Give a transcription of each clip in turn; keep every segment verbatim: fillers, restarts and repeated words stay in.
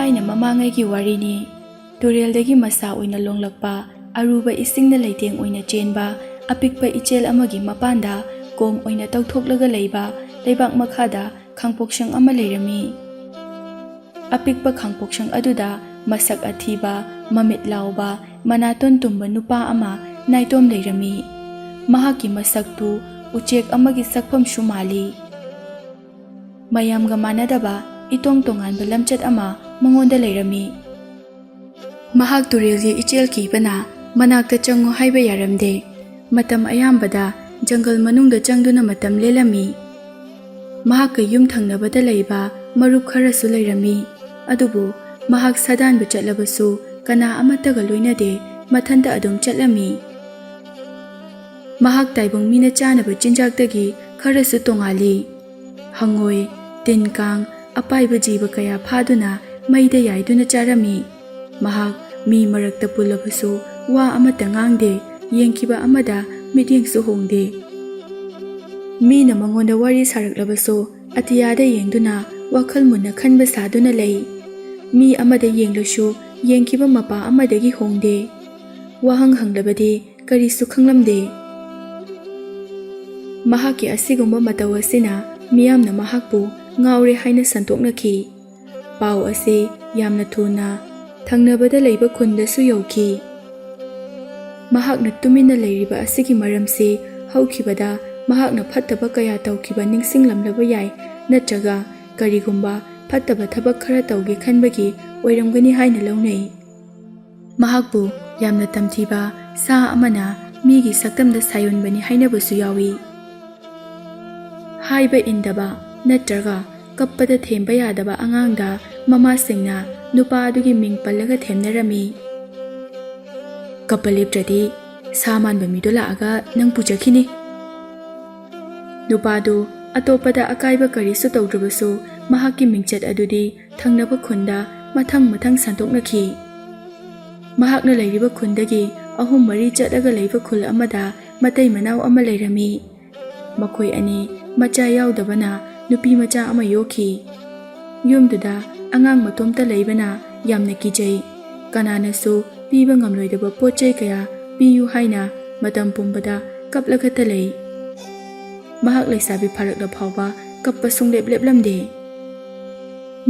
ꯊꯥꯏꯅ ꯃꯃꯥꯡꯉꯩꯒꯤ ꯋꯥꯔꯤꯅꯤ꯫ ꯇꯨꯔꯦꯜꯗꯒꯤ ꯃꯁꯥ ꯑꯣꯏꯅ ꯂꯣꯡꯂꯛꯄ, ꯑꯔꯨꯕ ꯏꯁꯤꯡꯅ ꯂꯩꯇꯦꯡ ꯑꯣꯏꯅ ꯆꯦꯟꯕ ꯑꯄꯤꯛꯄ ꯏꯆꯦꯜ ꯑꯃꯒꯤ ꯃꯄꯥꯟꯗ ꯀꯣꯝ ꯑꯣꯏꯅ ꯇꯧꯊꯣꯛꯂꯒ ꯂꯩꯕ ꯂꯩꯕꯥꯛ ꯃꯈꯥꯗ ꯈꯥꯡꯄꯣꯛꯁꯪ ꯑꯃ ꯂꯩꯔꯝꯃꯤ꯫ ꯑꯄꯤꯛꯄ ꯈꯥꯡꯄꯣꯛꯁꯪ ꯑꯗꯨꯗ ꯃꯁꯛ ꯑꯊꯤꯕ, ꯃꯃꯤꯠ ꯂꯥꯎꯕ, ꯃꯅꯥꯇꯣꯟ ꯇꯨꯝꯕ ꯅꯨꯄꯥ ꯑꯃ ꯅꯥꯏꯇꯣꯝ ꯂꯩꯔꯝꯃꯤ꯫ ꯃꯍꯥꯛꯀꯤ ꯃꯁꯛꯇꯨ ꯎꯆꯦꯛ ꯑꯃꯒꯤ ꯁꯛꯐꯝꯁꯨ ꯃꯥꯜꯂꯤ꯫ ꯃꯌꯥꯝꯒ ꯃꯥꯟꯅꯗꯕ ꯏꯇꯣꯡ ꯇꯣꯉꯥꯟꯕ ꯂꯝꯆꯠ ꯑꯃ ꯃꯉꯣꯟꯗ ꯂꯩꯔꯝꯃꯤ꯫ ꯃꯍꯥꯛ ꯇꯨꯔꯦꯜꯒꯤ ꯏꯆꯦꯜ ꯀꯤꯕꯅ ꯃꯅꯥꯛꯇ ꯆꯪꯉꯨ ꯍꯥꯏꯕ ꯌꯥꯔꯝꯗꯦ꯫ ꯃꯇꯝ ꯑꯌꯥꯝꯕꯗ ꯖꯪꯒꯜ ꯃꯅꯨꯡꯗ ꯆꯪꯗꯨꯅ ꯃꯇꯝ ꯂꯦꯜꯂꯝꯃꯤ꯫ ꯃꯍꯥꯛꯀ ꯌꯨꯝ ꯊꯪꯅꯕꯗ ꯂꯩꯕ ꯃꯔꯨꯞ ꯈꯔꯁꯨ ꯂꯩꯔꯝꯃꯤ꯫ ꯑꯗꯨꯕꯨ ꯃꯍꯥꯛ ꯁꯥꯗꯥꯟꯕ ꯆꯠꯂꯕꯁꯨ ꯀꯅꯥ ꯑꯃꯠꯇꯒ ꯂꯣꯏꯅꯗꯦ, ꯃꯊꯟꯇ ꯑꯗꯨꯝ ꯆꯠꯂꯝꯃꯤ꯫ ꯃꯍꯥꯛ ꯇꯥꯏꯕꯪ ꯃꯤꯅ ꯆꯥꯅꯕ ꯆꯤꯟꯖꯥꯛꯇꯒꯤ ꯈꯔꯁꯨ ꯇꯣꯉꯥꯜꯂꯤ꯫ ꯍꯪꯉꯣꯏ, ꯇꯤꯟ ꯀꯥꯡ, ꯑꯄꯥꯏꯕ ꯖꯤꯕ ꯀꯌꯥ ꯐꯥꯗꯨꯅ ꯃꯩꯗ ꯌꯥꯏꯗꯨꯅ ꯆꯥꯔꯝꯃꯤ꯫ ꯃꯍꯥꯛ ꯃꯤ ꯃꯔꯛꯇ ꯄꯨꯜꯂꯕꯁꯨ ꯋꯥ ꯑꯃꯠꯇ ꯉꯥꯡꯗꯦ, ꯌꯦꯡꯈꯤꯕ ꯑꯃꯗ ꯃꯤꯠꯌꯦꯡꯁꯨ ꯍꯣꯡꯗꯦ꯫ ꯃꯤꯅ ꯃꯉꯣꯟꯗ ꯋꯥꯔꯤ ꯁꯥꯔꯛꯂꯕꯁꯨ ꯑꯇꯤꯌꯥꯗ ꯌꯦꯡꯗꯨꯅ ꯋꯥꯈꯜ ꯃꯨꯟꯅ ꯈꯟꯕ ꯁꯥꯗꯨꯅ ꯂꯩ꯫ ꯃꯤ ꯑꯃꯗ ꯌꯦꯡꯂꯁꯨ ꯌꯦꯡꯈꯤꯕ ꯃꯄꯥ ꯑꯃꯗꯒꯤ ꯍꯣꯡꯗꯦ꯫ ꯋꯥꯍꯪ ꯍꯪꯂꯕꯗꯤ ꯀꯔꯤꯁꯨ ꯈꯪꯂꯝꯗꯦ꯫ ꯃꯍꯥꯛꯀꯤ ꯑꯁꯤꯒꯨꯝꯕ ꯃꯇꯧ ꯑꯁꯤꯅ ꯃꯤꯌꯥꯝꯅ ꯃꯍꯥꯛꯄꯨ ꯉꯥꯎꯔꯦ ꯍꯥꯏꯅ ꯁꯟꯗꯣꯛꯅꯈꯤ꯫ ꯄꯥꯎ ꯑꯁꯤ ꯌꯥꯝꯅ ꯊꯨꯅ ꯊꯪꯅꯕꯗ ꯂꯩꯕ ꯈꯨꯟꯗꯁꯨ ꯌꯧꯈꯤ꯫ ꯃꯍꯥꯛꯅ ꯇꯨꯃꯤꯟꯅ ꯂꯩꯔꯤꯕ ꯑꯁꯤꯒꯤ ꯃꯔꯝꯁꯤ ꯍꯧꯈꯤꯕꯗ ꯃꯍꯥꯛꯅ ꯐꯠꯇꯕ ꯀꯌꯥ ꯇꯧꯈꯤꯕ ꯅꯤꯡꯁꯤꯡꯂꯝꯂꯕ ꯌꯥꯏ, ꯅꯠꯇ꯭ꯔꯒ ꯀꯔꯤꯒꯨꯝꯕ ꯐꯠꯇꯕ ꯊꯕꯛ ꯈꯔ ꯇꯧꯒꯦ ꯈꯟꯕꯒꯤ ꯑꯣꯏꯔꯝꯒꯅꯤ ꯍꯥꯏꯅ ꯂꯧꯅꯩ꯫ ꯃꯍꯥꯛꯄꯨ ꯌꯥꯝꯅ ꯇꯝꯊꯤꯕ ꯁꯥ ꯑꯃꯅ ꯃꯤꯒꯤ ꯁꯛꯇꯝꯗ ꯁꯥꯌꯣꯟꯕꯅꯤ ꯍꯥꯏꯅꯕꯁꯨ ꯌꯥꯎꯏ꯫ ꯍꯥꯏꯕ ꯏꯟꯗꯕ ꯅꯠꯇ꯭ꯔꯒ ꯀꯞꯄꯗ ꯊꯦꯝꯕ ꯌꯥꯗꯕ ꯑꯉꯥꯡꯗ ꯃꯃꯥꯁꯤꯡꯅ ꯅꯨꯄꯥ ꯑꯗꯨꯒꯤ ꯃꯤꯡ ꯄꯜꯂꯒ ꯊꯦꯝꯅꯔꯝꯃꯤ꯫ "ꯀꯞꯄ ꯂꯦꯞꯇ꯭ꯔꯗꯤ ꯁꯥ ꯃꯥꯟꯕ ꯃꯤꯗꯣ ꯂꯥꯛꯑꯒ ꯅꯪ ꯄꯨꯖꯈꯤꯅꯤ꯫" ꯅꯨꯄꯥꯗꯨ ꯑꯇꯣꯞꯄꯗ ꯑꯀꯥꯏꯕ ꯀꯔꯤꯁꯨ ꯇꯧꯗ꯭ꯔꯕꯁꯨ, ꯃꯍꯥꯛꯀꯤ ꯃꯤꯡꯆꯠ ꯑꯗꯨꯗꯤ ꯊꯪꯅꯕ ꯈꯨꯟꯗ ꯃꯊꯪ ꯃꯊꯪ ꯁꯟꯗꯣꯛꯅꯈꯤ꯫ ꯃꯍꯥꯛꯅ ꯂꯩꯔꯤꯕ ꯈꯨꯟꯗꯒꯤ ꯑꯍꯨꯝ ꯃꯔꯤ ꯆꯠꯂꯒ ꯂꯩꯕ ꯈꯨꯜ ꯑꯃꯗ ꯃꯇꯩ ꯃꯅꯥꯎ ꯑꯃ ꯂꯩꯔꯝꯃꯤ꯫ ꯃꯈꯣꯏ ꯑꯅꯤ ꯃꯆꯥ ꯌꯥꯎꯗꯕꯅ ꯅꯨꯄꯤ ꯃꯆꯥ ꯑꯃ ꯌꯣꯛꯈꯤ꯫ ꯌꯨꯝꯗꯨꯗ ꯑꯉꯥꯡ ꯃꯇꯣꯝꯇ ꯂꯩꯕꯅ ꯌꯥꯝꯅ ꯀꯤꯖꯩ꯫ ꯀꯅꯥꯅꯁꯨ ꯄꯤꯕ ꯉꯝꯂꯣꯏꯗꯕ ꯄꯣꯠ ꯆꯩ ꯀꯌꯥ ꯄꯤꯌꯨ ꯍꯥꯏꯅ ꯃꯇꯝ ꯄꯨꯝꯕꯗ ꯀꯞꯂꯒꯇ ꯂꯩ꯫ ꯃꯍꯥꯛ ꯂꯩꯁꯥꯕꯤ ꯐꯥꯔꯛꯂ ꯐꯥꯎꯕ ꯀꯞꯄ ꯁꯨꯡꯂꯦꯞ ꯂꯦꯞꯂꯝꯗꯦ꯫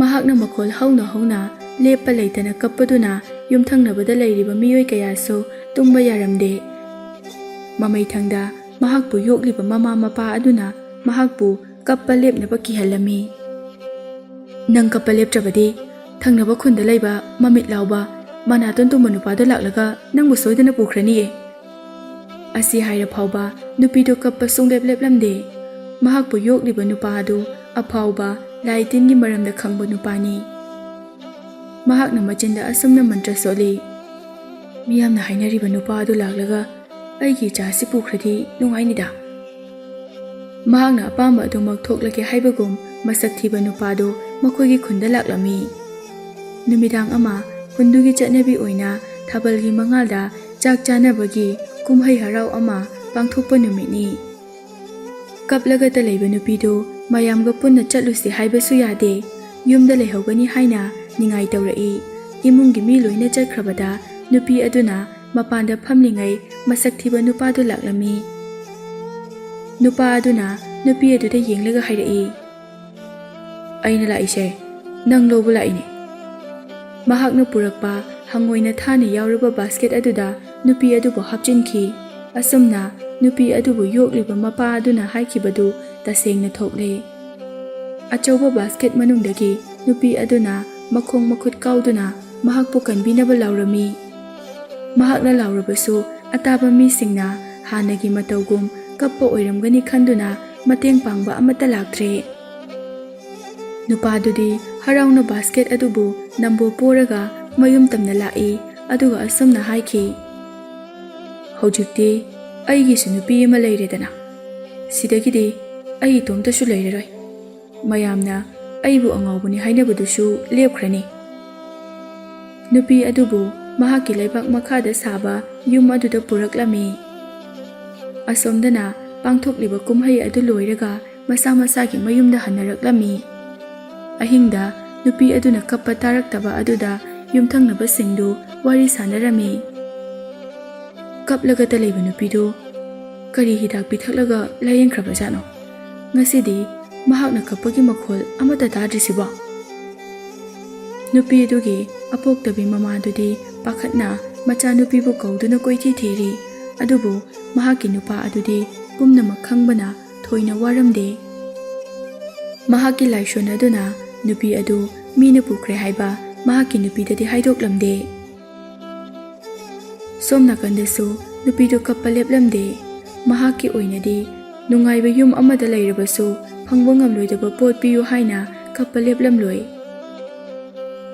ꯃꯍꯥꯛꯅ ꯃꯈꯣꯜ ꯍꯧꯅ ꯍꯧꯅ ꯂꯦꯞꯄ ꯂꯩꯇꯅ ꯀꯞꯄꯗꯨꯅ ꯌꯨꯝꯊꯪꯅꯕꯗ ꯂꯩꯔꯤꯕ ꯃꯤꯑꯣꯏ ꯀꯌꯥꯁꯨ ꯇꯨꯝꯕ ꯌꯥꯔꯝꯗꯦ꯫ ꯃꯃꯩꯊꯪꯗ ꯃꯍꯥꯛꯄꯨ ꯌꯣꯛꯂꯤꯕ ꯃꯃꯥ ꯃꯄꯥ ꯑꯗꯨꯅ ꯃꯍꯥꯛꯄꯨ ꯀꯞꯄ ꯂꯦꯞꯅꯕ ꯀꯤꯍꯜꯂꯝꯃꯤ꯫ "ꯅꯪ ꯀꯞꯄ ꯂꯦꯞꯇ꯭ꯔꯕꯗꯤ ꯊꯪꯅꯕ ꯈꯨꯟꯗ ꯂꯩꯕ ꯃꯃꯤꯠ ꯂꯥꯎꯕ ꯃꯅꯥꯇꯣꯟ ꯇꯨꯝꯕ ꯅꯨꯄꯥꯗꯣ ꯂꯥꯛꯂꯒ ꯅꯪꯕꯨ ꯁꯣꯏꯗꯅ ꯄꯨꯈ꯭ꯔꯅꯤꯌꯦ," ꯑꯁꯤ ꯍꯥꯏꯔ ꯐꯥꯎꯕ ꯅꯨꯄꯤꯗꯨ ꯀꯞꯄ ꯁꯨꯡꯂꯦꯞ ꯂꯦꯞꯂꯝꯗꯦ꯫ ꯃꯍꯥꯛꯄꯨ ꯌꯣꯛꯂꯤꯕ ꯅꯨꯄꯥ ꯑꯗꯨ ꯑꯐꯥꯎꯕ ꯂꯥꯏ ꯇꯤꯟꯒꯤ ꯃꯔꯝꯗ ꯈꯪꯕ ꯅꯨꯄꯥꯅꯤ꯫ ꯃꯍꯥꯛꯅ ꯃꯆꯤꯟꯗ ꯑꯁꯨꯝꯅ ꯃꯟꯇ꯭ꯔ ꯁꯣꯜꯂꯤ, "ꯃꯤꯌꯥꯝꯅ ꯍꯥꯏꯅꯔꯤꯕ ꯅꯨꯄꯥ ꯑꯗꯨ ꯂꯥꯛꯂꯒ ꯑꯩꯒꯤ ꯏꯆꯥ ꯑꯁꯤ ꯄꯨꯈ꯭ꯔꯗꯤ ꯅꯨꯡꯉꯥꯏꯅꯤꯗ꯫" ꯃꯍꯥꯛꯅ ꯑꯄꯥꯝꯕ ꯑꯗꯨꯃꯛ ꯊꯣꯛꯂꯒꯦ ꯍꯥꯏꯕꯒꯨꯝ ꯃꯁꯛ ꯊꯤꯕ ꯅꯨꯄꯥꯗꯨ ꯃꯈꯣꯏꯒꯤ ꯈꯨꯟꯗ ꯂꯥꯛꯂꯝꯃꯤ꯫ ꯅꯨꯃꯤꯗꯥꯡ ꯑꯃ ꯈꯨꯟꯗꯨꯒꯤ ꯆꯠꯅꯕꯤ ꯑꯣꯏꯅ ꯊꯥꯕꯜꯒꯤ ꯃꯉꯥꯜꯗ ꯆꯥꯛ ꯆꯥꯅꯕꯒꯤ ꯀꯨꯝꯍꯩ ꯍꯔꯥꯎ ꯑꯃ ꯄꯥꯡꯊꯣꯛꯄ ꯅꯨꯃꯤꯠꯅꯤ꯫ ꯀꯞꯂꯒꯇ ꯂꯩꯕ ꯅꯨꯄꯤꯗꯨ ꯃꯌꯥꯝꯒ ꯄꯨꯟꯅ ꯆꯠꯂꯨꯁꯤ ꯍꯥꯏꯕꯁꯨ ꯌꯥꯗꯦ꯫ ꯌꯨꯝꯗ ꯂꯩꯍꯧꯒꯅꯤ ꯍꯥꯏꯅ ꯅꯤꯡꯉꯥꯏ ꯇꯧꯔꯛꯏ꯫ ꯏꯃꯨꯡꯒꯤ ꯃꯤ ꯂꯣꯏꯅ ꯆꯠꯈ꯭ꯔꯕꯗ ꯅꯨꯄꯤ ꯑꯗꯨꯅ ꯃꯄꯥꯟꯗ ꯐꯝꯂꯤꯉꯩ ꯃꯁꯛ ꯊꯤꯕ ꯅꯨꯄꯥꯗꯨ ꯂꯥꯛꯂꯝꯃꯤ꯫ ꯅꯨꯄꯥ ꯑꯗꯨꯅ ꯅꯨꯄꯤ ꯑꯗꯨꯗ ꯌꯦꯡꯂꯒ ꯍꯥꯏꯔꯛꯏ, "ꯑꯩꯅ ꯂꯥꯛꯏꯁꯦ ꯅꯪ ꯂꯧꯕ ꯂꯥꯛꯏꯅꯦ꯫" ꯃꯍꯥꯛꯅ ꯄꯨꯔꯛꯄ ꯍꯪꯉꯣꯏꯅ ꯊꯥꯅ ꯌꯥꯎꯔꯕ ꯕꯥꯁꯀꯦꯠ ꯑꯗꯨꯗ ꯅꯨꯄꯤ ꯑꯗꯨꯕꯨ ꯍꯥꯞꯆꯤꯟꯈꯤ꯫ ꯑꯁꯨꯝꯅ ꯅꯨꯄꯤ ꯑꯗꯨꯕꯨ ꯌꯣꯛꯂꯤꯕ ꯃꯄꯥ ꯑꯗꯨꯅ ꯍꯥꯏꯈꯤꯕꯗꯨ ꯇꯁꯦꯡꯅ ꯊꯣꯛꯂꯦ꯫ ꯑꯆꯧꯕ ꯕꯥꯁꯀꯦꯠ ꯃꯅꯨꯡꯗꯒꯤ ꯅꯨꯄꯤ ꯑꯗꯨꯅ ꯃꯈꯣꯡ ꯃꯈꯨꯠ ꯀꯥꯎꯗꯨꯅ ꯃꯍꯥꯛꯄꯨ ꯀꯟꯕꯤꯅꯕ ꯂꯥꯎꯔꯝꯃꯤ꯫ ꯃꯍꯥꯛꯅ ꯂꯥꯎꯔꯕꯁꯨ ꯑꯇꯥꯕ ꯃꯤꯁꯤꯡꯅ ꯍꯥꯟꯅꯒꯤ ꯃꯇꯧꯒꯨꯝ ꯀꯞꯄ ꯑꯣꯏꯔꯝꯒꯅꯤ ꯈꯟꯗꯨꯅ ꯃꯇꯦꯡ ꯄꯥꯡꯕ ꯑꯃꯠꯇ ꯂꯥꯛꯇ꯭ꯔꯦ꯫ ꯅꯨꯄꯥꯗꯨꯗꯤ ꯍꯔꯥꯎꯅ ꯕꯥꯁꯀꯦꯠ ꯑꯗꯨꯕꯨ ꯅꯝꯕꯣ ꯄꯣꯔꯒ ꯃꯌꯨꯝ ꯇꯝꯅ ꯂꯥꯛꯏ, ꯑꯗꯨꯒ ꯑꯁꯨꯝꯅ ꯍꯥꯏꯈꯤ, "ꯍꯧꯖꯤꯛꯇꯤ ꯑꯩꯒꯤꯁꯨ ꯅꯨꯄꯤ ꯑꯃ ꯂꯩꯔꯦꯗꯅ, ꯁꯤꯗꯒꯤꯗꯤ ꯑꯩ ꯏꯇꯣꯝꯇꯁꯨ ꯂꯩꯔꯔꯣꯏ꯫ ꯃꯌꯥꯝꯅ ꯑꯩꯕꯨ ꯑꯉꯥꯎꯕꯅꯤ ꯍꯥꯏꯅꯕꯗꯨꯁꯨ ꯂꯦꯞꯈ꯭ꯔꯅꯤ꯫" ꯅꯨꯄꯤ ꯑꯗꯨꯕꯨ ꯃꯍꯥꯛꯀꯤ ꯂꯩꯕꯥꯛ ꯃꯈꯥꯗ ꯁꯥꯕ ꯌꯨꯝ ꯑꯗꯨꯗ ꯄꯨꯔꯛꯂꯝꯃꯤ꯫ ꯑꯁꯣꯝꯗꯅ ꯄꯥꯡꯊꯣꯛꯂꯤꯕ ꯀꯨꯝꯍꯩ ꯑꯗꯨ ꯂꯣꯏꯔꯒ ꯃꯁꯥ ꯃꯁꯥꯒꯤ ꯃꯌꯨꯝꯗ ꯍꯟꯅꯔꯛꯂꯝꯃꯤ꯫ ꯑꯍꯤꯡꯗ ꯅꯨꯄꯤ ꯑꯗꯨꯅ ꯀꯞꯄ ꯇꯥꯔꯛꯇꯕ ꯑꯗꯨꯗ ꯌꯨꯝꯊꯪꯅꯕꯁꯤꯡꯗꯨ ꯋꯥꯔꯤ ꯁꯥꯟꯅꯔꯝꯃꯤ꯫ ꯀꯞꯂꯒꯇ ꯂꯩꯕ ꯅꯨꯄꯤꯗꯨ ꯀꯔꯤ ꯍꯤꯗꯥꯛ ꯄꯤꯊꯛꯂꯒ ꯂꯥꯌꯦꯡꯈ꯭ꯔꯕꯖꯥꯠꯅꯣ? ꯉꯁꯤꯗꯤ ꯃꯍꯥꯛꯅ ꯀꯞꯄꯒꯤ ꯃꯈꯣꯜ ꯑꯃꯠꯇ ꯇꯥꯗ꯭ꯔꯤꯁꯤꯕꯣ? ꯅꯨꯄꯤ ꯑꯗꯨꯒꯤ ꯑꯄꯣꯛꯇꯕꯤ ꯃꯃꯥꯗꯨꯗꯤ ꯄꯥꯈꯠꯅ ꯃꯆꯥꯅꯨꯄꯤꯕꯨ ꯀꯧꯗꯨꯅ ꯀꯣꯏꯊꯤ ꯊꯤꯔꯤ꯫ ꯑꯗꯨꯕꯨ ꯃꯍꯥꯛꯀꯤ ꯅꯨꯄꯥ ꯑꯗꯨꯗꯤ ꯄꯨꯝꯅꯃꯛ ꯈꯪꯕꯅ ꯊꯣꯏꯅ ꯋꯥꯔꯝꯗꯦ꯫ ꯃꯍꯥꯛꯀꯤ ꯂꯥꯏꯁꯣꯟ ꯑꯗꯨꯅ ꯅꯨꯄꯤ ꯑꯗꯨ ꯃꯤꯅ ꯄꯨꯈ꯭ꯔꯦ ꯍꯥꯏꯕ ꯃꯍꯥꯛꯀꯤ ꯅꯨꯄꯤꯗꯗꯤ ꯍꯥꯏꯗꯣꯛꯂꯝꯗꯦ꯫ ꯁꯣꯝ ꯅꯥꯀꯟꯗꯁꯨ ꯅꯨꯄꯤꯗꯨ ꯀꯞꯄ ꯂꯦꯞꯂꯝꯗꯦ꯫ ꯃꯍꯥꯛꯀꯤ ꯑꯣꯏꯅꯗꯤ ꯅꯨꯡꯉꯥꯏꯕ ꯌꯨꯝ ꯑꯃꯗ ꯂꯩꯔꯕꯁꯨ ꯐꯪꯕ ꯉꯝꯂꯣꯏꯗꯕ ꯄꯣꯠ ꯄꯤꯌꯨ ꯍꯥꯏꯅ ꯀꯞꯄ ꯂꯦꯞꯂꯝꯂꯣꯏ꯫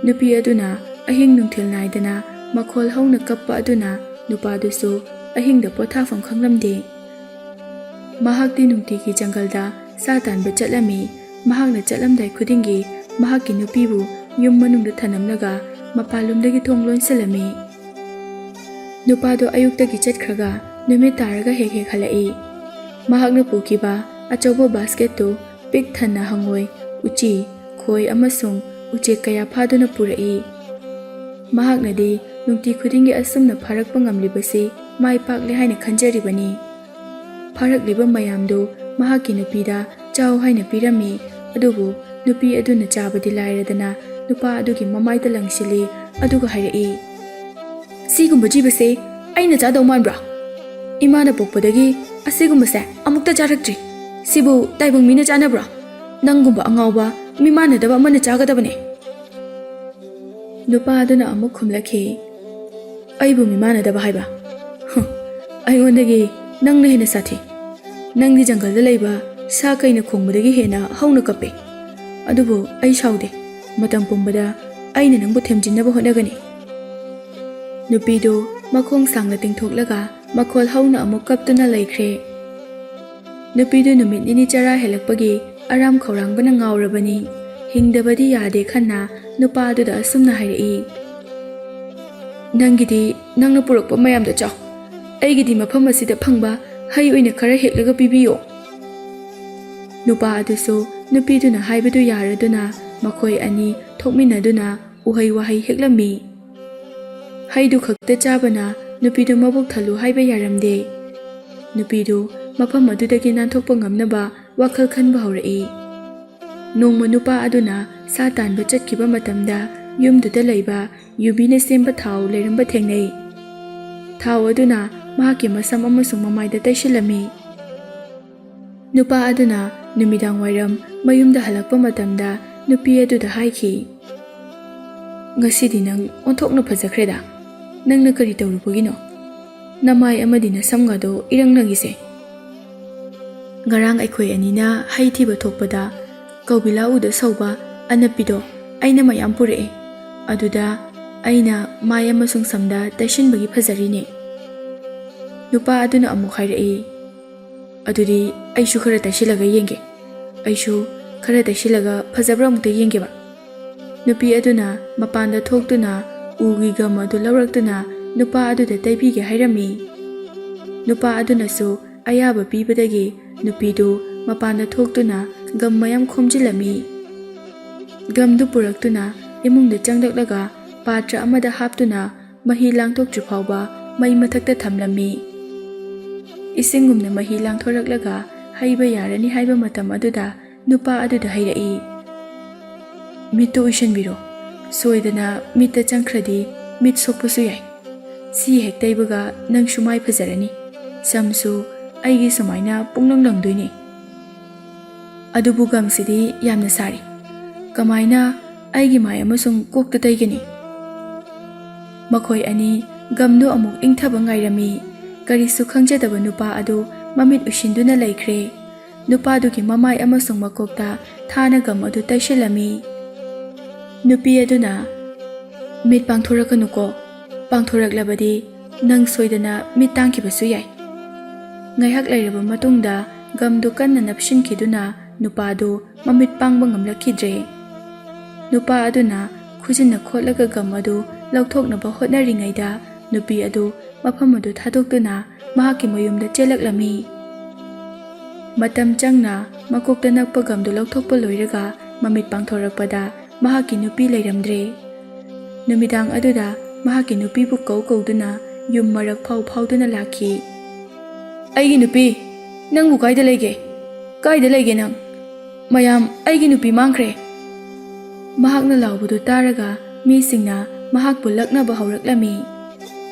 ꯅꯨꯄꯤ ꯑꯗꯨꯅ ꯑꯍꯤꯡ ꯅꯨꯡꯊꯤꯜ ꯅꯥꯏꯗꯅ ꯃꯈꯣꯜ ꯍꯧꯅ ꯀꯞꯄ ꯑꯗꯨꯅ ꯅꯨꯄꯥꯗꯨꯁꯨ ꯑꯍꯤꯡꯗ ꯄꯣꯊꯥꯐꯝ ꯈꯪꯂꯝꯗꯦ꯫ ꯃꯍꯥꯛꯇꯤ ꯅꯨꯡꯇꯤꯒꯤ ꯖꯪꯒꯜꯗ ꯁꯥ ꯇꯥꯟꯕ ꯆꯠꯂꯝꯃꯤ꯫ ꯃꯍꯥꯛꯅ ꯆꯠꯂꯝꯗꯥꯏ ꯈꯨꯗꯤꯡꯒꯤ ꯃꯍꯥꯛꯀꯤ ꯅꯨꯄꯤꯕꯨ ꯌꯨꯝ ꯃꯅꯨꯡꯗ ꯊꯅꯝꯂꯒ ꯃꯄꯥꯟꯂꯣꯝꯗꯒꯤ ꯊꯣꯡ ꯂꯣꯟꯁꯤꯜꯂꯝꯃꯤ꯫ ꯅꯨꯄꯥꯗꯣ ꯑꯌꯨꯛꯇꯒꯤ ꯆꯠꯈ꯭ꯔꯒ ꯅꯨꯃꯤꯠ ꯇꯥꯔꯒ ꯍꯦꯛ ꯍꯦꯛ ꯍꯜꯂꯛꯏ꯫ ꯃꯍꯥꯛꯅ ꯄꯨꯈꯤꯕ ꯑꯆꯧꯕ ꯕꯥꯁꯀꯦꯠꯇꯨ ꯄꯤꯛ ꯊꯟꯅ ꯍꯪꯉꯣꯏ, ꯎꯆꯤ, ꯈꯣꯏ ꯑꯃꯁꯨꯡ ꯎꯆꯦꯛ ꯀꯌꯥ ꯐꯥꯗꯨꯅ ꯄꯨꯔꯛꯏ꯫ ꯃꯍꯥꯛꯅꯗꯤ ꯅꯨꯡꯇꯤ ꯈꯨꯗꯤꯡꯒꯤ ꯑꯁꯨꯝꯅ ꯐꯥꯔꯛꯄ ꯉꯝꯂꯤꯕꯁꯤ ꯃꯥꯏ ꯄꯥꯛꯂꯦ ꯍꯥꯏꯅ ꯈꯟꯖꯔꯤꯕꯅꯤ꯫ ꯐꯥꯔꯛꯂꯤꯕ ꯃꯌꯥꯝꯗꯨ ꯃꯍꯥꯛꯀꯤ ꯅꯨꯄꯤꯗ ꯆꯥꯎ ꯍꯥꯏꯅ ꯄꯤꯔꯝꯃꯤ꯫ ꯑꯗꯨꯕꯨ ꯅꯨꯄꯤ ꯑꯗꯨꯅ ꯆꯥꯕꯗꯤ ꯂꯥꯏꯔꯗꯅ ꯅꯨꯄꯥ ꯑꯗꯨꯒꯤ ꯃꯃꯥꯏꯗ ꯂꯪꯁꯤꯜꯂꯤ꯫ ꯑꯗꯨꯒ ꯍꯥꯏꯔꯛꯏ, "ꯁꯤꯒꯨꯝꯕ ꯖꯤꯕꯁꯦ ꯑꯩꯅ ꯆꯥꯗꯧ ꯃꯥꯟꯕ꯭ꯔꯥ? ꯏꯃꯥꯅ ꯄꯣꯛꯄꯗꯒꯤ ꯑꯁꯤꯒꯨꯝꯕꯁꯦ ꯑꯃꯨꯛꯇ ꯆꯥꯔꯛꯇ꯭ꯔꯤ꯫ ꯁꯤꯕꯨ ꯇꯥꯏꯕꯪ ꯃꯤꯅ ꯆꯥꯅꯕ꯭ꯔꯥ? ꯅꯪꯒꯨꯝꯕ ꯑꯉꯥꯎꯕ ꯃꯤꯃꯥꯟꯅꯗꯕ ꯑꯃꯅ ꯆꯥꯒꯗꯕꯅꯦ꯫" ꯅꯨꯄꯥ ꯑꯗꯨꯅ ꯑꯃꯨꯛ ꯈꯨꯝꯂꯛꯈꯤ, "ꯑꯩꯕꯨ ꯃꯤꯃꯥꯟꯅꯗꯕ ꯍꯥꯏꯕ? ꯍꯨꯝ, ꯑꯩꯉꯣꯟꯗꯒꯤ ꯅꯪꯅ ꯍꯦꯟꯅ ꯁꯥꯊꯤ꯫ ꯅꯪꯗꯤ ꯖꯪꯒꯜꯗ ꯂꯩꯕ ꯁꯥ ꯀꯩꯅ ꯈꯣꯡꯕꯗꯒꯤ ꯍꯦꯟꯅ ꯍꯧꯅ ꯀꯞꯄꯤ꯫ ꯑꯗꯨꯕꯨ ꯑꯩ ꯁꯥꯎꯗꯦ꯫ ꯃꯇꯝ ꯄꯨꯝꯕꯗ ꯑꯩꯅ ꯅꯪꯕꯨ ꯊꯦꯝꯖꯤꯟꯅꯕ ꯍꯣꯠꯅꯒꯅꯤ꯫" ꯅꯨꯄꯤꯗꯨ ꯃꯈꯣꯡ ꯁꯥꯡꯅ ꯇꯤꯡꯊꯣꯛꯂꯒ ꯃꯈꯣꯜ ꯍꯧꯅ ꯑꯃꯨꯛ ꯀꯞꯇꯨꯅ ꯂꯩꯈ꯭ꯔꯦ꯫ ꯅꯨꯄꯤꯗꯨ ꯅꯨꯃꯤꯠ ꯅꯤꯅꯤ ꯆꯔꯥ ꯍꯦꯜꯂꯛꯄꯒꯤ ꯑꯔꯥꯝ ꯈꯧꯔꯥꯡꯕꯅ ꯉꯥꯎꯔꯕꯅꯤ꯫ ꯍꯤꯡꯗꯕꯗꯤ ꯌꯥꯗꯦ ꯈꯟꯅ ꯅꯨꯄꯥ ꯑꯗꯨꯗ ꯑꯁꯨꯝꯅ ꯍꯥꯏꯔꯛꯏ, "ꯅꯪꯒꯤꯗꯤ ꯅꯪꯅ ꯄꯨꯔꯛꯄ ꯃꯌꯥꯝꯗꯣ ꯆꯥꯎ꯫ ꯑꯩꯒꯤꯗꯤ ꯃꯐꯝ ꯑꯁꯤꯗ ꯐꯪꯕ ꯍꯩ ꯑꯣꯏꯅ ꯈꯔ ꯍꯦꯛꯂꯒ ꯄꯤꯕꯤꯌꯣ꯫" ꯅꯨꯄꯥ ꯑꯗꯨꯁꯨ ꯅꯨꯄꯤꯗꯨꯅ ꯍꯥꯏꯕꯗꯨ ꯌꯥꯔꯗꯨꯅ ꯃꯈꯣꯏ ꯑꯅꯤ ꯊꯣꯛꯃꯤꯟꯅꯗꯨꯅ ꯎꯍꯩ ꯋꯥꯍꯩ ꯍꯦꯛꯂꯝꯃꯤ꯫ ꯍꯩꯗꯨ ꯈꯛꯇ ꯆꯥꯕꯅ ꯅꯨꯄꯤꯗꯨ ꯃꯕꯨꯛ ꯊꯜꯂꯨ ꯍꯥꯏꯕ ꯌꯥꯔꯝꯗꯦ꯫ ꯅꯨꯄꯤꯗꯨ ꯃꯐꯝ ꯑꯗꯨꯗꯒꯤ ꯅꯥꯟꯊꯣꯛꯄ ꯉꯝꯅꯕ ꯋꯥꯈꯜ ꯈꯟꯕ ꯍꯧꯔꯛꯏ꯫ ꯅꯣꯡꯃ ꯅꯨꯄꯥ ꯑꯗꯨꯅ ꯁꯥ ꯇꯥꯟꯕ ꯆꯠꯈꯤꯕ ꯃꯇꯝꯗ ꯌꯨꯝꯗꯨꯗ ꯂꯩꯕ ꯌꯨꯕꯤꯅ ꯁꯦꯝꯕ ꯊꯥꯎ ꯂꯩꯔꯝꯕ ꯊꯦꯡꯅꯩ꯫ ꯊꯥꯎ ꯑꯗꯨꯅ ꯃꯍꯥꯛꯀꯤ ꯃꯁꯝ ꯑꯃꯁꯨꯡ ꯃꯃꯥꯏꯗ ꯇꯩꯁꯤꯜꯂꯝꯃꯤ꯫ ꯅꯨꯄꯥ ꯑꯗꯨꯅ ꯅꯨꯃꯤꯗꯥꯡ ꯋꯥꯏꯔꯝ ꯃꯌꯨꯝꯗ ꯍꯜꯂꯛꯄ ꯃꯇꯝꯗ ꯅꯨꯄꯤ ꯑꯗꯨꯗ ꯍꯥꯏꯈꯤ, "ꯉꯁꯤꯗꯤ ꯅꯪ ꯑꯣꯟꯊꯣꯛꯅ ꯐꯖꯈ꯭ꯔꯦꯗ꯫ ꯅꯪꯅ ꯀꯔꯤ ꯇꯧꯔꯨꯕꯒꯤꯅꯣ? ꯅꯃꯥꯏ ꯑꯃꯗꯤ ꯅꯁꯝꯒꯗꯣ ꯏꯔꯪ ꯂꯪꯉꯤꯁꯦ?" "ꯉꯔꯥꯡ ꯑꯩꯈꯣꯏ ꯑꯅꯤꯅ ꯍꯩ ꯊꯤꯕ ꯊꯣꯛꯄꯗ ꯀꯧꯕꯤꯂꯥ ꯎꯗ ꯁꯧꯕ ꯑꯅꯞꯄꯤꯗꯣ ꯑꯩꯅ ꯃꯌꯥꯝ ꯄꯨꯔꯛꯑꯦ꯫ ꯑꯗꯨꯗ ꯑꯩꯅ ꯃꯥꯏ ꯑꯃꯁꯨꯡ ꯁꯝꯗ ꯇꯩꯁꯤꯟꯕꯒꯤ ꯐꯖꯔꯤꯅꯦ꯫" ꯅꯨꯄꯥ ꯑꯗꯨꯅ ꯑꯃꯨꯛ ꯍꯥꯏꯔꯛꯏ, "ꯑꯗꯨꯗꯤ ꯑꯩꯁꯨ ꯈꯔ ꯇꯩꯁꯤꯜꯂꯒ ꯌꯦꯡꯒꯦ꯫ ꯑꯩꯁꯨ ꯈꯔ ꯇꯩꯁꯤꯜꯂꯒ ꯐꯖꯕ꯭ꯔꯥ ꯑꯃꯨꯛꯇ ꯌꯦꯡꯒꯦꯕ꯫" ꯅꯨꯄꯤ ꯑꯗꯨꯅ ꯃꯄꯥꯟꯗ ꯊꯣꯛꯇꯨꯅ ꯎꯒꯤ ꯒꯝ ꯑꯗꯨ ꯂꯧꯔꯛꯇꯨꯅ ꯅꯨꯄꯥ ꯑꯗꯨꯗ ꯇꯩꯕꯤꯒꯦ ꯍꯥꯏꯔꯝꯃꯤ꯫ ꯅꯨꯄꯥ ꯑꯗꯨꯅꯁꯨ ꯑꯌꯥꯕ ꯄꯤꯕꯗꯒꯤ ꯅꯨꯄꯤꯗꯨ ꯃꯄꯥꯟꯗ ꯊꯣꯛꯇꯨꯅ ꯒꯝ ꯃꯌꯥꯝ ꯈꯣꯝꯖꯤꯜꯂꯝꯃꯤ꯫ ꯒꯝꯗꯨ ꯄꯨꯔꯛꯇꯨꯅ ꯏꯃꯨꯡꯗ ꯆꯪꯂꯛꯂꯒ ꯄꯥꯇ꯭ꯔ ꯑꯃꯗ ꯍꯥꯞꯇꯨꯅ ꯃꯍꯤ ꯂꯥꯡꯊꯣꯛꯇ꯭ꯔꯤ ꯐꯥꯎꯕ ꯃꯩ ꯃꯊꯛꯇ ꯊꯝꯂꯝꯃꯤ꯫ ꯏꯁꯤꯡꯒꯨꯝꯅ ꯃꯍꯤ ꯂꯥꯡꯊꯣꯔꯛꯂꯒ ꯍꯩꯕ ꯌꯥꯔꯅꯤ ꯍꯥꯏꯕ ꯃꯇꯝ ꯑꯗꯨꯗ ꯅꯨꯄꯥ ꯑꯗꯨꯗ ꯍꯩꯔꯛꯏ, "ꯃꯤꯠꯇꯨ ꯎꯏꯁꯤꯟꯕꯤꯔꯣ꯫ ꯁꯣꯏꯗꯅ ꯃꯤꯠꯇ ꯆꯪꯈ꯭ꯔꯗꯤ ꯃꯤꯠ ꯁꯣꯛꯄꯁꯨ ꯌꯥꯏ꯫ ꯁꯤ ꯍꯦꯛ ꯇꯩꯕꯒ ꯅꯪꯁꯨ ꯃꯥꯏ ꯐꯖꯔꯅꯤ꯫ ꯁꯝꯁꯨ ꯑꯩꯒꯤ ꯁꯨꯃꯥꯏꯅ ꯄꯨꯡꯂꯪ ꯂꯪꯗꯣꯏꯅꯦ꯫ ꯑꯗꯨꯕꯨ ꯒꯝꯁꯤꯗꯤ ꯌꯥꯝꯅ ꯁꯥꯔꯤ꯫ ꯀꯃꯥꯏꯅ ꯑꯩꯒꯤ ꯃꯥꯏ ꯑꯃꯁꯨꯡ ꯀꯣꯛꯇ ꯇꯩꯒꯅꯤ?" ꯃꯈꯣꯏ ꯑꯅꯤ ꯒꯝꯗꯨ ꯑꯃꯨꯛ ꯏꯪꯊꯕ ꯉꯥꯏꯔꯝꯃꯤ꯫ ꯀꯔꯤꯁꯨ ꯈꯪꯖꯗꯕ ꯅꯨꯄꯥ ꯑꯗꯨ ꯃꯃꯤꯠ ꯎꯏꯁꯤꯟꯗꯨꯅ ꯂꯩꯈ꯭ꯔꯦ꯫ ꯅꯨꯄꯥꯗꯨꯒꯤ ꯃꯃꯥꯏ ꯑꯃꯁꯨꯡ ꯃꯀꯣꯛꯇ ꯊꯥꯅ ꯒꯝ ꯑꯗꯨ ꯇꯩꯁꯤꯜꯂꯝꯃꯤ꯫ ꯅꯨꯄꯤ ꯑꯗꯨꯅ, "ꯃꯤꯠ ꯄꯥꯡꯊꯣꯔꯛꯀꯅꯨꯀꯣ, ꯄꯥꯡꯊꯣꯔꯛꯂꯕꯗꯤ ꯅꯪ ꯁꯣꯏꯗꯅ ꯃꯤꯠ ꯇꯥꯡꯈꯤꯕꯁꯨ ꯌꯥꯏ꯫" ꯉꯥꯏꯍꯥꯛ ꯂꯩꯔꯕ ꯃꯇꯨꯡꯗ ꯒꯝꯗꯨ ꯀꯟꯅ ꯅꯞꯁꯤꯟꯈꯤꯗꯨꯅ ꯅꯨꯄꯥꯗꯨ ꯃꯃꯤꯠ ꯄꯥꯡꯕ ꯉꯝꯂꯛꯈꯤꯗ꯭ꯔꯦ꯫ ꯅꯨꯄꯥ ꯑꯗꯨꯅ ꯈꯨꯖꯤꯟꯅ ꯈꯣꯠꯂꯒ ꯒꯝ ꯑꯗꯨ ꯂꯧꯊꯣꯛꯅꯕ ꯍꯣꯠꯅꯔꯤꯉꯩꯗ ꯅꯨꯄꯤ ꯑꯗꯨ ꯃꯐꯝ ꯑꯗꯨ ꯊꯥꯗꯣꯛꯇꯨꯅ ꯃꯍꯥꯛꯀꯤ ꯃꯌꯨꯝꯗ ꯆꯦꯜꯂꯛꯂꯝꯃꯤ꯫ ꯃꯇꯝ ꯆꯪꯅ ꯃꯀꯣꯛꯇ ꯅꯞꯄ ꯒꯝꯗꯨ ꯂꯧꯊꯣꯛꯄ ꯂꯣꯏꯔꯒ ꯃꯃꯤꯠ ꯄꯥꯡꯊꯣꯔꯛꯄꯗ ꯃꯍꯥꯛꯀꯤ ꯅꯨꯄꯤ ꯂꯩꯔꯝꯗ꯭ꯔꯦ꯫ ꯅꯨꯃꯤꯗꯥꯡ ꯑꯗꯨꯗ ꯃꯍꯥꯛꯀꯤ ꯅꯨꯄꯤꯕꯨ ꯀꯧ ꯀꯧꯗꯨꯅ ꯌꯨꯝ ꯃꯔꯛ ꯐꯥꯎ ꯐꯥꯎꯗꯨꯅ ꯂꯥꯛꯈꯤ꯫ "ꯑꯩꯒꯤ ꯅꯨꯄꯤ, ꯅꯪꯕꯨ ꯀꯥꯏꯗ ꯂꯩꯒꯦ? ꯀꯥꯏꯗ ꯂꯩꯒꯦ ꯅꯪ? ꯃꯌꯥꯝ, ꯑꯩꯒꯤ ꯅꯨꯄꯤ ꯃꯥꯡꯈ꯭ꯔꯦ!" ꯃꯍꯥꯛꯅ ꯂꯥꯎꯕꯗꯨ ꯇꯥꯔꯒ ꯃꯤꯁꯤꯡꯅ ꯃꯍꯥꯛꯄꯨ ꯂꯛꯅꯕ ꯍꯧꯔꯛꯂꯝꯃꯤ꯫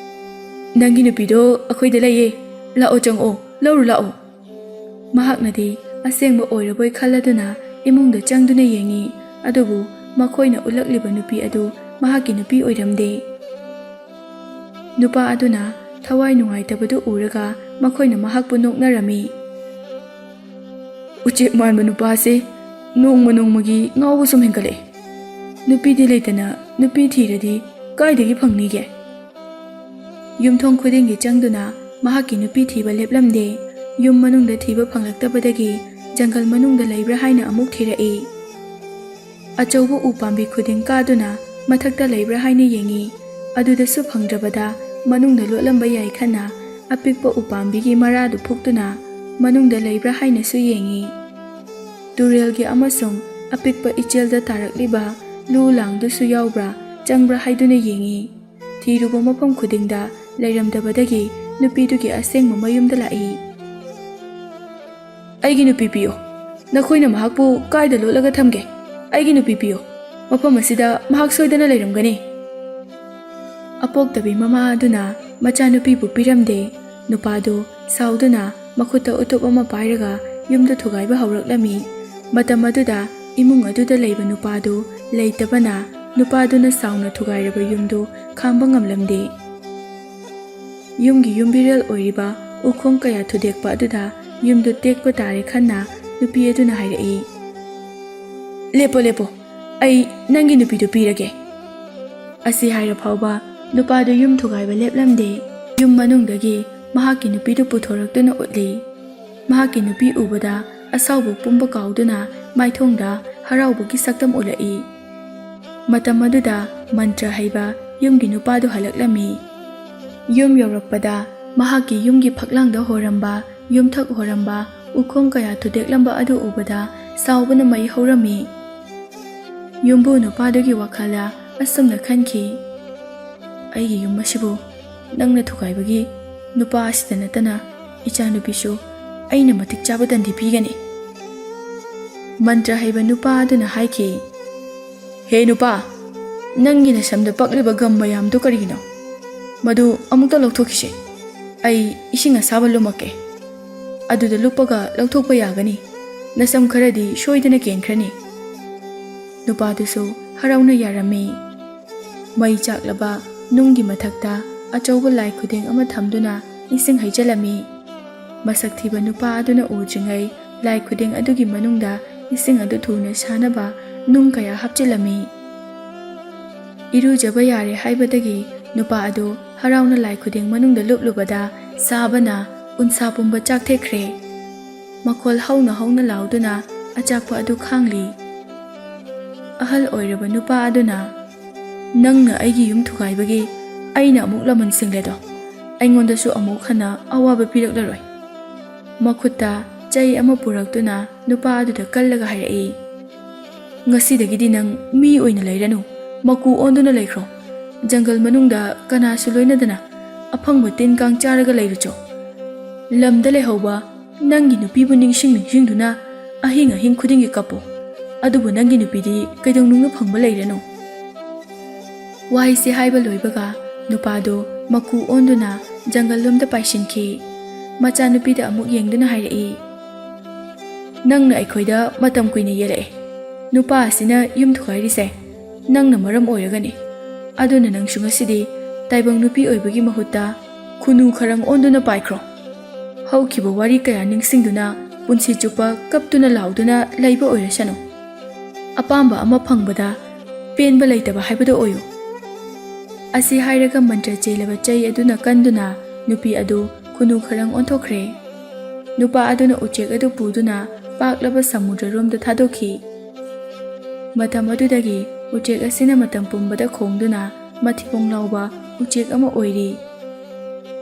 "ꯅꯪꯒꯤ ꯅꯨꯄꯤꯗꯣ ꯑꯩꯈꯣꯏꯗ ꯂꯩꯌꯦ꯫ ꯂꯥꯛꯑꯣ, ꯆꯪꯉꯛꯑꯣ, ꯂꯧꯔꯨ ꯂꯥꯛꯑꯣ!" ꯃꯍꯥꯛꯅꯗꯤ ꯑꯁꯦꯡꯕ ꯑꯣꯏꯔꯕꯣꯏ ꯈꯜꯂꯗꯨꯅ ꯏꯃꯨꯡꯗ ꯆꯪꯗꯨꯅ ꯌꯦꯡꯉꯤ꯫ ꯑꯗꯨꯕꯨ ꯃꯈꯣꯏꯅ ꯎꯠꯂꯛꯂꯤꯕ ꯅꯨꯄꯤ ꯑꯗꯨ ꯃꯍꯥꯛꯀꯤ ꯅꯨꯄꯤ ꯑꯣꯏꯔꯝꯗꯦ꯫ ꯅꯨꯄꯥ ꯑꯗꯨꯅ ꯊꯋꯥꯏ ꯅꯨꯡꯉꯥꯏꯇꯕꯗꯨ ꯎꯔꯒ ꯃꯈꯣꯏꯅ ꯃꯍꯥꯛꯄꯨ ꯅꯣꯛꯅꯔꯝꯃꯤ꯫ "ꯎꯆꯦꯛ ꯃꯥꯟꯕ ꯅꯨꯄꯥꯁꯦ ꯅꯣꯡꯃ ꯅꯣꯡꯃꯒꯤ ꯉꯥꯎꯕ ꯁꯨꯝ ꯍꯦꯟꯒꯠꯂꯛꯑꯦ꯫ ꯅꯨꯄꯤꯗꯤ ꯂꯩꯇꯅ ꯅꯨꯄꯤ ꯊꯤꯔꯗꯤ ꯀꯥꯏꯗꯒꯤ ꯐꯪꯅꯤꯒꯦ?" ꯌꯨꯝꯊꯣꯡ ꯈꯨꯗꯤꯡꯒꯤ ꯆꯪꯗꯨꯅ ꯃꯍꯥꯛꯀꯤ ꯅꯨꯄꯤ ꯊꯤꯕ ꯂꯦꯞꯂꯝꯗꯦ꯫ ꯌꯨꯝ ꯃꯅꯨꯡꯗ ꯊꯤꯕ ꯐꯪꯂꯛꯇꯕꯗꯒꯤ ꯖꯪꯒꯜ ꯃꯅꯨꯡꯗ ꯂꯩꯕ꯭ꯔꯥ ꯍꯥꯏꯅ ꯑꯃꯨꯛ ꯊꯤꯔꯛꯏ꯫ ꯑꯆꯧꯕ ꯎ ꯄꯥꯝꯕꯤ ꯈꯨꯗꯤꯡ ꯀꯥꯗꯨꯅ ꯃꯊꯛꯇ ꯂꯩꯕ꯭ꯔꯥ ꯍꯥꯏꯅ ꯌꯦꯡꯉꯤ꯫ ꯑꯗꯨꯗꯁꯨ ꯐꯪꯗ꯭ꯔꯕꯗ ꯃꯅꯨꯡꯗ ꯂꯣꯠꯂꯝꯕ ꯌꯥꯏ ꯈꯟꯅ ꯑꯄꯤꯛꯄ ꯎ ꯄꯥꯝꯕꯤꯒꯤ ꯃꯔꯥꯗꯨ ꯐꯨꯛꯇꯨꯅ ꯃꯅꯨꯡꯗ ꯂꯩꯕ꯭ꯔꯥ ꯍꯥꯏꯅꯁꯨ ꯌꯦꯡꯉꯤ꯫ ꯇꯨꯔꯦꯜꯒꯤ ꯑꯃꯁꯨꯡ ꯑꯄꯤꯛꯄ ꯏꯆꯦꯜꯗ ꯇꯥꯔꯛꯂꯤꯕ ꯂꯨ ꯂꯥꯡꯗꯨꯁꯨ ꯌꯥꯎꯕ꯭ꯔꯥ ꯆꯪꯕ꯭ꯔꯥ ꯍꯥꯏꯗꯨꯅ ꯌꯦꯡꯉꯤ꯫ ꯊꯤꯔꯨꯕ ꯃꯐꯝ ꯈꯨꯗꯤꯡꯗ ꯂꯩꯔꯝꯗꯕꯗꯒꯤ ꯅꯨꯄꯤꯗꯨꯒꯤ ꯑꯁꯦꯡꯕ ꯃꯌꯨꯝꯗ ꯂꯥꯛꯏ꯫ "ꯑꯩꯒꯤ ꯅꯨꯄꯤ ꯄꯤꯌꯨ꯫ ꯅꯈꯣꯏꯅ ꯃꯍꯥꯛꯄꯨ ꯀꯥꯏꯗ ꯂꯣꯠꯂꯒ ꯊꯝꯒꯦ? ꯑꯩꯒꯤ ꯅꯨꯄꯤ ꯄꯤꯌꯨ꯫ ꯃꯐꯝ ꯑꯁꯤꯗ ꯃꯍꯥꯛ ꯁꯣꯏꯗꯅ ꯂꯩꯔꯝꯒꯅꯤ!" ꯑꯄꯣꯛꯇꯕꯤ ꯃꯃꯥ ꯑꯗꯨꯅ ꯃꯆꯥꯅꯨꯄꯤꯕꯨ ꯄꯤꯔꯝꯗꯦ꯫ ꯅꯨꯄꯥꯗꯨ ꯁꯥꯎꯗꯨꯅ ꯃꯈꯨꯠꯇ ꯎꯇꯨꯞ ꯑꯃ ꯄꯥꯏꯔꯒ ꯌꯨꯝꯗꯨ ꯊꯨꯒꯥꯏꯕ ꯍꯧꯔꯛꯂꯝꯃꯤ꯫ ꯃꯇꯝ ꯑꯗꯨꯗ ꯏꯃꯨꯡ ꯑꯗꯨꯗ ꯂꯩꯕ ꯅꯨꯄꯥꯗꯨ ꯂꯩꯇꯕꯅ ꯅꯨꯄꯥꯗꯨꯅ ꯁꯥꯎꯅ ꯊꯨꯒꯥꯏꯔꯕ ꯌꯨꯝꯗꯨ ꯈꯥꯝꯕ ꯉꯝꯂꯝꯗꯦ꯫ ꯌꯨꯝꯒꯤ ꯌꯨꯝꯕꯤꯔꯦꯜ ꯑꯣꯏꯔꯤꯕ ꯎꯈꯣꯡ ꯀꯌꯥ ꯊꯨꯗꯦꯛꯄ ꯑꯗꯨꯗ ꯌꯨꯝꯗꯨ ꯇꯦꯛꯄ ꯇꯥꯔꯦ ꯈꯟꯅ ꯅꯨꯄꯤ ꯑꯗꯨꯅ ꯍꯥꯏꯔꯛꯏ꯫ "ꯂꯦꯞꯄꯣ, ꯂꯦꯞꯄꯣ, ꯑꯩ ꯅꯪꯒꯤ ꯅꯨꯄꯤꯗꯨ ꯄꯤꯔꯒꯦ!" ꯑꯁꯤ ꯍꯥꯏꯔ ꯐꯥꯎꯕ ꯅꯨꯄꯥꯗꯨ ꯌꯨꯝ ꯊꯨꯒꯥꯏꯕ ꯂꯦꯞꯂꯝꯗꯦ꯫ ꯌꯨꯝ ꯃꯅꯨꯡꯗꯒꯤ ꯃꯍꯥꯛꯀꯤ ꯅꯨꯄꯤꯗꯨ ꯄꯨꯊꯣꯔꯛꯇꯨꯅ ꯎꯠꯂꯤ꯫ ꯃꯍꯥꯛꯀꯤ ꯅꯨꯄꯤ ꯎꯕꯗ ꯑꯁꯥꯎꯕ ꯄꯨꯝꯕ ꯀꯥꯎꯗꯨꯅ ꯃꯥꯏꯊꯣꯡꯗ ꯍꯔꯥꯎꯕꯒꯤ ꯁꯛꯇꯝ ꯎꯠꯂꯛꯏ꯫ ꯃꯇꯝ ꯑꯗꯨꯗ ꯃꯟꯇ꯭ꯔ ꯍꯩꯕ ꯌꯨꯝꯒꯤ ꯅꯨꯄꯥꯗꯨ ꯍꯜꯂꯛꯂꯝꯃꯤ꯫ ꯌꯨꯝ ꯌꯧꯔꯛꯄꯗ ꯃꯍꯥꯛꯀꯤ ꯌꯨꯝꯒꯤ ꯐꯛꯂꯥꯡꯗ ꯍꯣꯔꯝꯕ, ꯌꯨꯝꯊꯛ ꯍꯣꯔꯝꯕ, ꯎꯈꯣꯡ ꯀꯌꯥ ꯊꯨꯗꯦꯛꯂꯝꯕ ꯑꯗꯨ ꯎꯕꯗ ꯁꯥꯎꯕꯅ ꯃꯩ ꯍꯧꯔꯝꯃꯤ꯫ ꯌꯨꯝꯕꯨ ꯅꯨꯄꯥꯗꯨꯒꯤ ꯋꯥꯈꯜꯗ ꯑꯁꯨꯝꯅ ꯈꯟꯈꯤ, "ꯑꯩꯒꯤ ꯌꯨꯝ ꯑꯁꯤꯕꯨ ꯅꯪꯅ ꯊꯨꯒꯥꯏꯕꯒꯤ ꯅꯨꯄꯥ ꯑꯁꯤꯗ ꯅꯠꯇꯅ ꯏꯆꯥꯅꯨꯄꯤꯁꯨ ꯑꯩꯅ ꯃꯇꯤꯛ ꯆꯥꯕ ꯇꯟꯗꯤ ꯄꯤꯒꯅꯤ"꯫ ꯃꯟꯇ꯭ꯔ ꯍꯩꯕ ꯅꯨꯄꯥ ꯑꯗꯨꯅ ꯍꯥꯏꯈꯤ, "ꯍꯦ ꯅꯨꯄꯥ, ꯅꯪꯒꯤ ꯅꯁꯝꯗ ꯄꯛꯂꯤꯕ ꯒꯝ ꯃꯌꯥꯝꯗꯨ ꯀꯔꯤꯒꯤꯅꯣ? ꯃꯗꯨ ꯑꯃꯨꯛꯇ ꯂꯧꯊꯣꯛꯈꯤꯁꯦ꯫ ꯑꯩ ꯏꯁꯤꯡ ꯑꯁꯥꯕ ꯂꯨꯝꯃꯛꯀꯦ꯫ ꯑꯗꯨꯗ ꯂꯨꯞꯄꯒ ꯂꯧꯊꯣꯛꯄ ꯌꯥꯒꯅꯤ꯫ ꯅꯁꯝ ꯈꯔꯗꯤ ꯁꯣꯏꯗꯅ ꯀꯦꯟꯈ꯭ꯔꯅꯤ"꯫ ꯅꯨꯄꯥꯗꯨꯁꯨ ꯍꯔꯥꯎꯅ ꯌꯥꯔꯝꯃꯤ꯫ ꯃꯩ ꯆꯥꯛꯂꯕ ꯅꯨꯡꯒꯤ ꯃꯊꯛꯇ ꯑꯆꯧꯕ ꯂꯥꯏ ꯈꯨꯗꯦꯡ ꯑꯃ ꯊꯝꯗꯨꯅ ꯏꯁꯤꯡ ꯍꯩꯖꯤꯜꯂꯝꯃꯤ꯫ ꯃꯁꯛ ꯊꯤꯕ ꯅꯨꯄꯥ ꯑꯗꯨꯅ ꯎꯗ꯭ꯔꯤꯉꯩ ꯂꯥꯏ ꯈꯨꯗꯦꯡ ꯑꯗꯨꯒꯤ ꯃꯅꯨꯡꯗ ꯏꯁꯤꯡ ꯑꯗꯨ ꯊꯨꯅ ꯁꯥꯅꯕ ꯅꯨꯡ ꯀꯌꯥ ꯍꯥꯞꯆꯤꯜꯂꯝꯃꯤ꯫ ꯏꯔꯨꯖꯕ ꯌꯥꯔꯦ ꯍꯥꯏꯕꯗꯒꯤ ꯅꯨꯄꯥ ꯑꯗꯨ ꯍꯔꯥꯎꯅ ꯂꯥꯏ ꯈꯨꯗꯦꯡ ꯃꯅꯨꯡꯗ ꯂꯨꯞꯂꯨꯕꯗ ꯁꯥꯕꯅ ꯎꯟꯁꯥ ꯄꯨꯝꯕ ꯆꯥꯛꯊꯦꯛꯈ꯭ꯔꯦ꯫ ꯃꯈꯣꯜ ꯍꯧꯅ ꯍꯧꯅ ꯂꯥꯎꯗꯨꯅ ꯑꯆꯥꯛꯄ ꯑꯗꯨ ꯈꯥꯡꯂꯤ꯫ ꯑꯍꯜ ꯑꯣꯏꯔꯕ ꯅꯨꯄꯥ ꯑꯗꯨꯅ, "ꯅꯪꯅ ꯑꯩꯒꯤ ꯌꯨꯝ ꯊꯨꯒꯥꯏꯕꯒꯤ ꯑꯩꯅ ꯑꯃꯨꯛ ꯂꯃꯟ ꯁꯤꯡꯂꯦꯗꯣ꯫ ꯑꯩꯉꯣꯟꯗꯁꯨ ꯑꯃꯨꯛ ꯍꯟꯅ ꯑꯋꯥꯕ ꯄꯤꯔꯛꯂꯔꯣꯏ"꯫ ꯃꯈꯨꯠꯇ ꯆꯩ ꯑꯃ ꯄꯨꯔꯛꯇꯨꯅ ꯅꯨꯄꯥ ꯑꯗꯨꯗ ꯀꯜꯂꯒ ꯍꯥꯏꯔꯛꯏ, "ꯉꯁꯤꯗꯒꯤꯗꯤ ꯅꯪ ꯃꯤ ꯑꯣꯏꯅ ꯂꯩꯔꯅꯨ, ꯃꯀꯨ ꯑꯣꯟꯗꯨꯅ ꯂꯩꯈ꯭ꯔꯣ꯫ ꯖꯪꯒꯜ ꯃꯅꯨꯡꯗ ꯀꯅꯥꯁꯨ ꯂꯣꯏꯅꯗꯅ ꯑꯐꯪꯕ ꯇꯤꯟ ꯀꯥꯡ ꯆꯥꯔꯒ ꯂꯩꯔꯨꯆꯣ꯫ ꯂꯝꯗ ꯂꯩꯍꯧꯕ ꯅꯪꯒꯤ ꯅꯨꯄꯤꯕꯨ ꯅꯤꯡꯁꯤꯡ ꯅꯤꯡꯁꯤꯡꯗꯨꯅ ꯑꯍꯤꯡ ꯑꯍꯤꯡ ꯈꯨꯗꯤꯡꯒꯤ ꯀꯞꯄꯨ꯫ ꯑꯗꯨꯕꯨ ꯅꯪꯒꯤ ꯅꯨꯄꯤꯗꯤ ꯀꯩꯗꯧꯅꯨꯡꯗ ꯐꯪꯕ ꯂꯩꯔꯅꯨ"꯫ ꯋꯥꯍꯩꯁꯤ ꯍꯥꯏꯕ ꯂꯣꯏꯕꯒ ꯅꯨꯄꯥꯗꯨ ꯃꯀꯨ ꯑꯣꯟꯗꯨꯅ ꯖꯪꯒꯜ ꯂꯣꯝꯗ ꯄꯥꯏꯁꯤꯟꯈꯤ꯫ ꯃꯆꯥꯅꯨꯄꯤꯗ ꯑꯃꯨꯛ ꯌꯦꯡꯗꯨꯅ ꯍꯥꯏꯔꯛꯏ, "ꯅꯪꯅ ꯑꯩꯈꯣꯏꯗ ꯃꯇꯝ ꯀꯨꯏꯅ ꯌꯦꯜꯂꯛꯑꯦ꯫ ꯅꯨꯄꯥ ꯑꯁꯤꯅ ꯌꯨꯝ ꯊꯨꯒꯥꯏꯔꯤꯁꯦ ꯅꯪꯅ ꯃꯔꯝ ꯑꯣꯏꯔꯒꯅꯤ꯫ ꯑꯗꯨꯅ ꯅꯪꯁꯨ ꯉꯁꯤꯗꯤ ꯇꯥꯏꯕꯪ ꯅꯨꯄꯤ ꯑꯣꯏꯕꯒꯤ ꯃꯍꯨꯠꯇ ꯈꯨꯅꯨ ꯈꯔꯪ ꯑꯣꯟꯗꯨꯅ ꯄꯥꯏꯈ꯭ꯔꯣ꯫ ꯍꯧꯈꯤꯕ ꯋꯥꯔꯤ ꯀꯌꯥ ꯅꯤꯡꯁꯤꯡꯗꯨꯅ ꯄꯨꯟꯁꯤ ꯆꯨꯞꯄ ꯀꯞꯇꯨꯅ ꯂꯥꯎꯗꯨꯅ ꯂꯩꯕ ꯑꯣꯏꯔꯁꯅꯨ꯫ ꯑꯄꯥꯝꯕ ꯑꯃ ꯐꯪꯕꯗ ꯄꯦꯟꯕ ꯂꯩꯇꯕ ꯍꯥꯏꯕꯗꯨ ꯑꯣꯏꯌꯨ"꯫ ꯑꯁꯤ ꯍꯥꯏꯔꯒ ꯃꯟꯇ꯭ꯔ ꯆꯦꯜꯂꯕ ꯆꯩ ꯑꯗꯨꯅ ꯀꯟꯗꯨꯅ ꯅꯨꯄꯤ ꯑꯗꯨ ꯈꯨꯅꯨ ꯈꯔꯪ ꯑꯣꯟꯊꯣꯛꯈ꯭ꯔꯦ꯫ ꯅꯨꯄꯥ ꯑꯗꯨꯅ ꯎꯆꯦꯛ ꯑꯗꯨ ꯄꯨꯗꯨꯅ ꯄꯥꯛꯂꯕ ꯁꯃꯨꯗ꯭ꯔꯔꯣꯝꯗ ꯊꯥꯗꯣꯛꯈꯤ꯫ ꯃꯇꯝ ꯑꯗꯨꯗꯒꯤ ꯎꯆꯦꯛ ꯑꯁꯤꯅ ꯃꯇꯝ ꯄꯨꯝꯕꯗ ꯈꯣꯡꯗꯨꯅ ꯃꯊꯤꯕꯣꯡ ꯂꯥꯎꯕ ꯎꯆꯦꯛ ꯑꯃ ꯑꯣꯏꯔꯤ꯫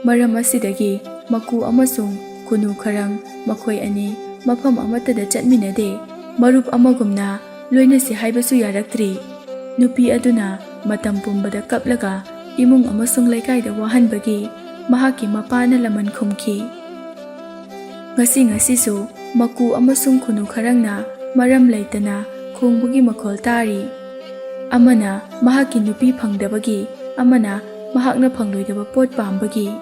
ꯃꯔꯝ ꯑꯁꯤꯗꯒꯤ ꯃꯀꯨ ꯑꯃꯁꯨꯡ ꯈꯨꯅꯨ ꯈꯔꯪ ꯃꯈꯣꯏ ꯑꯅꯤ ꯃꯐꯝ ꯑꯃꯠꯇꯗ ꯆꯠꯃꯤꯟꯅꯗꯦ꯫ ꯃꯔꯨꯞ ꯑꯃꯒꯨꯝꯅ ꯂꯣꯏꯅꯁꯤ ꯍꯥꯏꯕꯁꯨ ꯌꯥꯔꯛꯇ꯭ꯔꯤ꯫ ꯅꯨꯄꯤ ꯑꯗꯨꯅ ꯃꯇꯝ ꯄꯨꯝꯕꯗ ꯀꯞꯂꯒ ꯏꯃꯨꯡ ꯑꯃꯁꯨꯡ ꯂꯩꯀꯥꯏꯗ ꯋꯥꯍꯟꯕꯒꯤ ꯃꯍꯥꯛꯀꯤ ꯃꯄꯥꯅ ꯂꯃꯟ ꯈꯨꯝꯈꯤ꯫ ꯉꯁꯤ ꯉꯁꯤꯁꯨ ꯃꯀꯨ ꯑꯃꯁꯨꯡ ꯈꯨꯅꯨ ꯈꯔꯪꯅ ꯃꯔꯝ ꯂꯩꯇꯅ ꯈꯣꯡꯕꯒꯤ ꯃꯈꯣꯜ ꯇꯥꯔꯤ꯫ ꯑꯃꯅ ꯃꯍꯥꯛꯀꯤ ꯅꯨꯄꯤ ꯐꯪꯗꯕꯒꯤ, ꯑꯃꯅ ꯃꯍꯥꯛꯅ ꯐꯪꯂꯣꯏꯗꯕ ꯄꯣꯠ ꯄꯥꯝꯕꯒꯤ꯫